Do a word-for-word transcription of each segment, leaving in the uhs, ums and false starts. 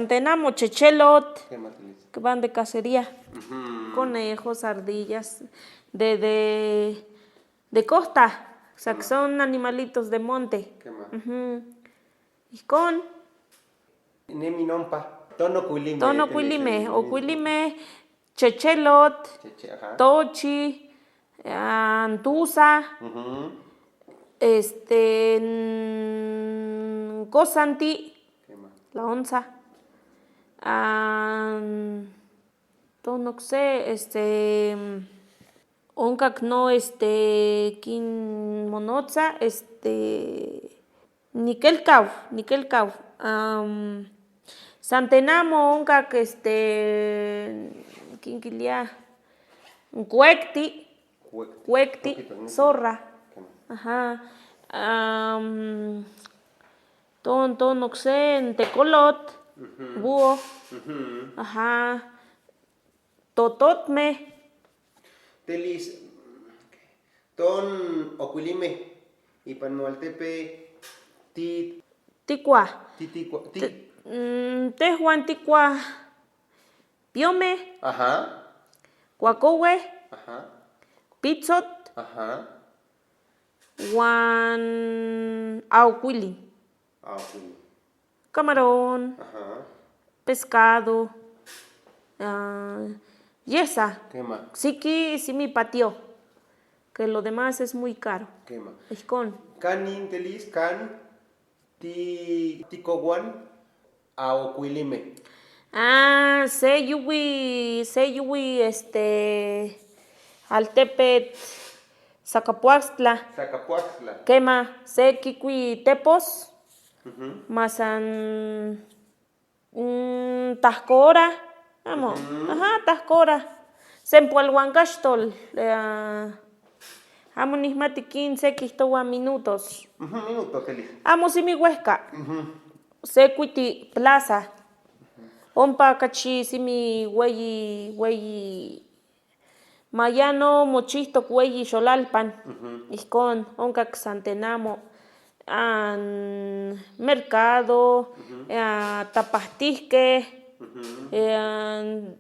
Tenemos chechelot, ¿qué más, Liz? Que van de cacería. Ujú. Conejos, ardillas, de, de, de costa, o sea, que son animalitos de monte. ¿Qué más? Ujú. Ihkon. Nemi nompa. Tono kwilime. Tono kwilime, o kwilime, chechelot, cheche, ajá, tochi, ah, ntusa, ujú, este, mm, kosanti, ¿qué más? La onza. Ah, tono kse, este, mm, Onka no, este, kin monotsa, este, nikel kaw, nikel kaw. Am, Santenamo onka, este, kin kilia, nkuekti, kuekti, zorra. Ajá. Am, ton, ton, no sé, ntekolot, búho. Ajá. Tototme. Telis, ton okwilime, ipan mualtepe, ti, tikwa, ti, tikwa, ti. Te-, mm, tehuan tikwa, piome. Ajá. Kwakowe. Ajá. Pitsot. Ajá. Wan aukwili. Ah, sí. Camarón, ajá, pescado, ah, y esa. ¿Qué más? Sí, que sí me pateó, que lo demás es muy caro. ¿Qué más? Ijkon. Kan intelis, kan ti, ti kowan, a okwilime. Ah, se yuwi, se yuwi, este, altepet, Zacapuaxtla. Zacapuaxtla. Kema, se kikwi tepos, ujú, masan, mm, tahkora, amo, ujú, ajá, tahkora. Se npwal wan kastol, eh, amo nihmati kin se kihtowa minutos. Ujú, minutos, Eli. Amo simi wehka. Ujú. Se kwiti plaza. Ompa kachi simi weyi, weyi. Mayano mochihtok weyi Xolalpan. Ujú. Ijkon, onka Xantenamo, an, mercado, ujú, ah, tapahtihke, ujú, eh, an,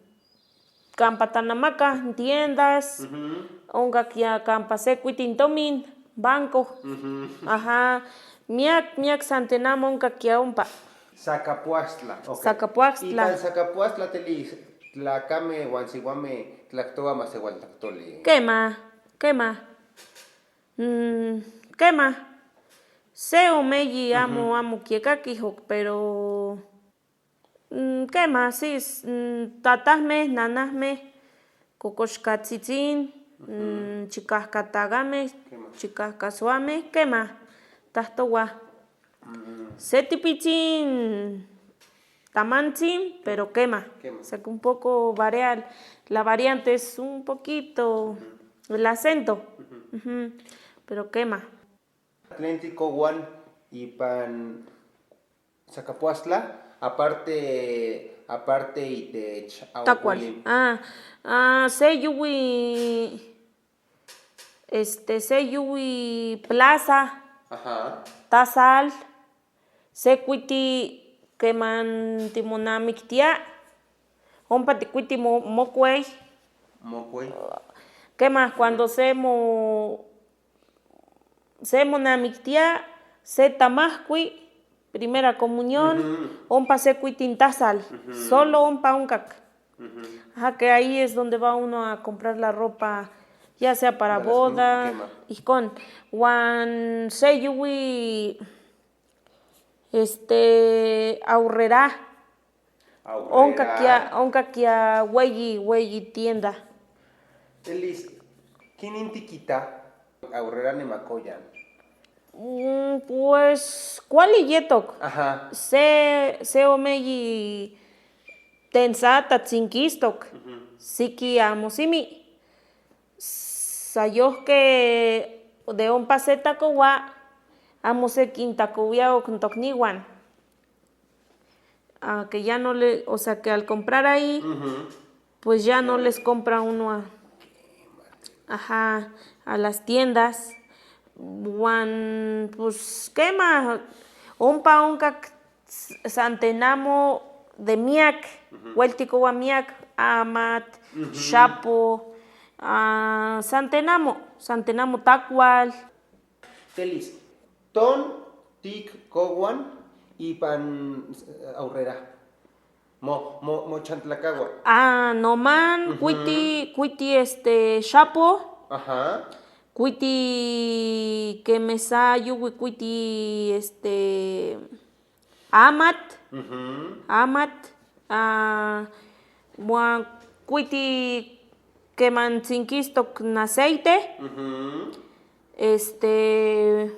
kampa tanamaka, tiendas, ujú, onka kia kampa se kwiti ntomin, banco. Ujú. Ajá. Miak, miak Xantenamo onka kia ompa. Zacapuaxtla, ok. Zacapuaxtla. Ipan Zacapuaxtla teli tlakame wan siwame tlaktowa mase wan tlaktoli. Kema, kema. Mm, kema. Se omeyi amo, ujú, amo kiekakihok, pero, mm, kema, sí, s-, mm, tatahme, nanahme, kokoshka tsitsin, ujú, mm, chikahka tagame, kema, chikahka suame, kema, tahtowa. Mm. Se tipitsin, tamantsin, pero kema. Kema. O sea que un poco varía, la variante es un poquito, ujú, el acento. Ujú. Ujú. Pero kema. Atléntico wan ipan Zacapuaxtla, aparte, aparte itech Tacual. Aguaquilín. Ah, ah, se yuwi, este, se yuwi plaza, ajá, tasal, se kwiti kemanti monamiktia, ompa ti kwiti mo-, mokwey. Mokwey. Kema, cuando se mo-, se monamiktia, se tamahkwi, primera comunión, ujú, ompa se kwitin tasal, ujú, solo ompa onkak. Ujú. Ajá, que ahí es donde va uno a comprar la ropa, ya sea para boda, kema, ijkon. Wan se yuwi, este, Aurrera. Aurrera. Onka kia, onka kia weyi, weyi tienda. Elis, ¿quién inti kita Aurrera ni Macoyan? Mm, pues, ¿cuál yetok? Ajá. Se, se omeyi tensa tatsinkistok. Ujú. Siki amo simi. Sayoke de ompa se takowa, amo se kin takowia ok ntok niwan. Ah, que ya no le, o sea, que al comprar ahí, ujú, pues ya no les compra uno a, ajá, a las tiendas. Wan, pues, kema, ompa onka Santenamo, de miak, weltikowa miak, amat, xapo, ah, santenamu, santenamu takwal. Telis, ton, tik, kowan, ipan, eh, aurrera. Mo, mo, mo chantlakawa. Ah, noman, kwiti, kwiti, este, xapo. Ajá. Kwiti kemesa yuwi kwiti, este, amat. Ujú. Amat. Ah, mua kwiti kemantsinkis tok aceite. Ujú. Este,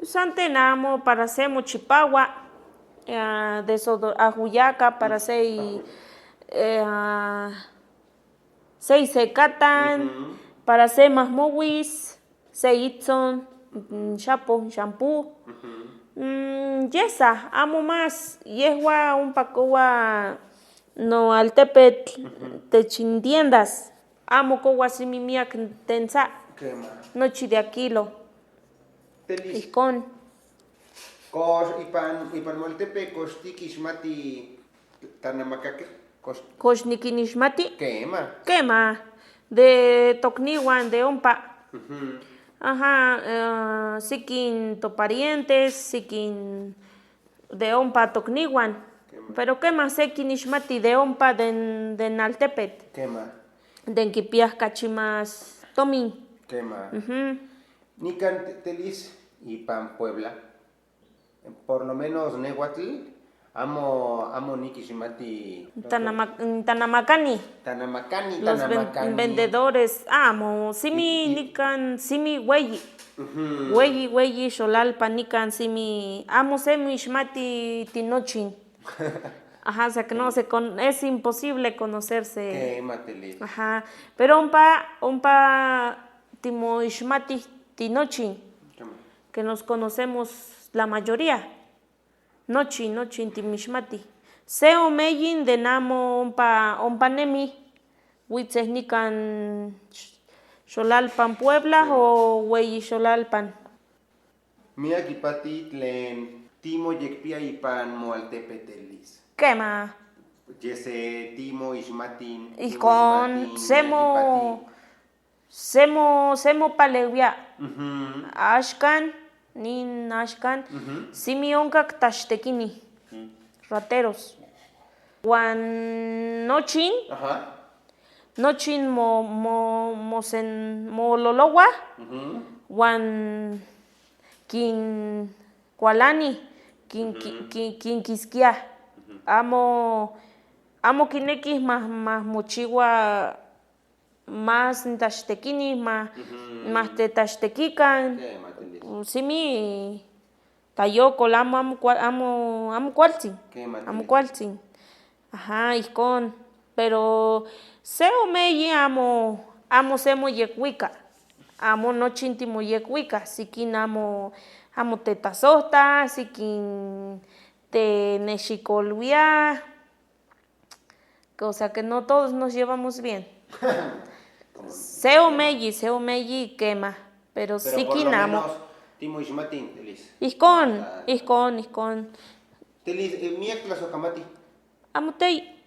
santenamu para se mochipawa, eh, desodo-, ahuyaka para sei, eh, sei sekatan, para sei mahmowis, sei itson, mm, xapo, shampoo. Mm, yesa, amo mas, yehua ompakowa no Altepetl, techin tiendas. Amo kowa simi miak te ntsa. Kema. Nochi de akilo. Telis. Ikon. Kosh ipan, ipan Moltepe koshtikinishmati tanamakake. Kosh. Koshnikinishmati? Kema. Kema. De tokniwan de ompa. Ujú. Ajá, eh, sikin to parientes, sikin de ompa tokniwan. Kema. Pero kema sekinishmati de ompa den, den Altepetl. Kema. Den kipiak kachi mas tomin. Kema. Ujú. Nikan te-, telis ipan Puebla. Por lo menos nehwatl amo, amo nikishmati. Tanama-, tanamakani. Tanamakani, los ven-, tanamakani. Vendedores. Amo, simi i-, i- nikan, simi weyi. Ujú. Weyi, weyi, sholalpa nikan, simi, amo semishmati tinochin. Ajá, o sea que no se con-, es imposible conocerse. Kema telis. Ajá. Pero ompa, ompa timoishmati tinochin. Kema. Que nos conocemos la mayoría. Nochin, nochin timishmati. Se omeyi nde namo ompa, ompa nemi. Witse nikan sh-, sholalpan Puebla o weyi sholalpan. Mia kipatit len timo yekpia ipan Moltepe telis. Kema. Yese timo ishmatin, timo Ikon, ishmatin, semo, mia kipatit. Semo, semo palewia. Mhm. Ashkan, nin ashkan, Mhm. simi onka ktashitekini. Mhm. Rateros. Wan nochin, Aha. nochin mo, mo, mo sen, mo lolowa. Mhm. Wan kin kwalani, kin, kin, Mhm. kin, kin kiskia. Mhm. Amo, amo kineki ma, ma mochiwa. Mas ntashitekini, ma, Mhm. ma te tashitekikan. Eh, ma telis. Simi tayoko, amo, amo kua-, amo, amo kualtsin. Ke ma Amo telis. Kualtsin. Ajá, ikon. Pero se omeyi amo, amo se moyekwika. Amo nochin timoyekwika. Sikin amo, amo te tasohta, sikin te neshikolwia. O sea que no todos nos llevamos bien. Se omeyi, se omeyi kema, pero Pero sí por lo kinamo. Menos, timo ishmatin, Telis. Ihkon, Ah. ihkon, ihkon. Telis, eh, miak las okamati. Amutei.